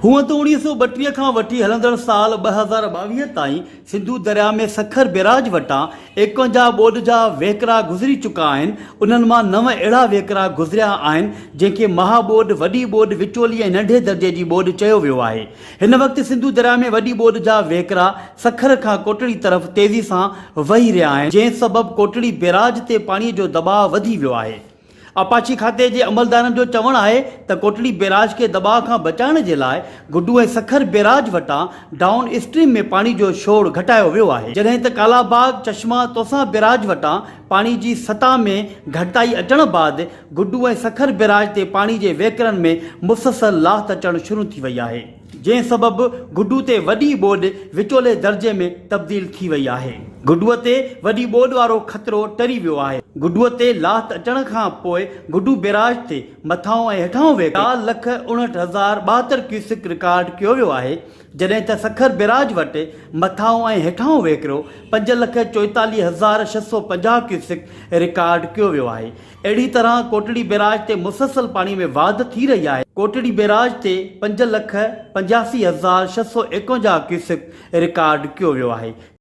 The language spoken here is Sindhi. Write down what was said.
هونئن ته 1932 کان وٺي هلندڙ سال 2022 تائين سنڌو درياء ۾ سکر بيراج وٽان 51 ٻوڏ جا وهڪرا گذري چڪا آهن، انهن مان نو اهڙا وهڪرا گذريا آهن، جنهن کي مها ٻوڏ، وڏي ٻوڏ، وچولي ۽ ننڍي درجي جي ٻوڏ چيو ويو آهي. هن وقت سنڌو درياء ۾ وڏي ٻوڏ جا وهڪرا سکر کان ڪوٽڙي طرف تيزي سان وهي رهيا آهن، جنهن سبب ڪوٽڙي بيراج تي پاڻي جو دٻاء وڌي ويو آهي. آبپاشي کاتي جي عملدارن جو چوڻ آهي ته ڪوٽڙي بيراج کي دٻاء کان بچائڻ جي لاء گڊو ۽ سکر بيراج وٽان ڊائون اسٽريم ۾ پاڻي جو ڇوڙ گهٽايو ويو آهي جڏهن ته ڪالاباغ چشما توسان بيراج وٽان پاڻي جي سطح ۾ گهٽتائي اچڻ بعد گڊو ۽ سکر بيراج تي پاڻي جي وهڪرن ۾ مسلسل لاٿ اچڻ شروع ٿي وئي آهي. جنهن سبب گڊو تي وڏي ٻوڏ وچولي درجي ۾ تبديل ٿي وئي آهي. گڊوء تي وڏي ٻوڏ وارو خطرو ٽري ويو آهي. گڊوء تي لاٿ اچڻ کان پوء گڊو بيراج تي مٿانهون ۽ هيٺانهون وهڪرو 4,59,072 ڪيوسڪ رڪارڊ ڪيو ويو آهي، جڏهن ته سکر بيراج وٽ مٿانهون ۽ هيٺانهون وهڪرو 5,44,650 ڪيوسڪ رڪارڊ ڪيو ويو آهي. اهڙي طرح ڪوٽڙي بيراج تي مسلسل پاڻي ۾ واڌ ٿي رهي آهي. ڪوٽڙي بيراج تي 5,85,651 ڪيوسڪ رڪارڊ ڪيو ويو آهي.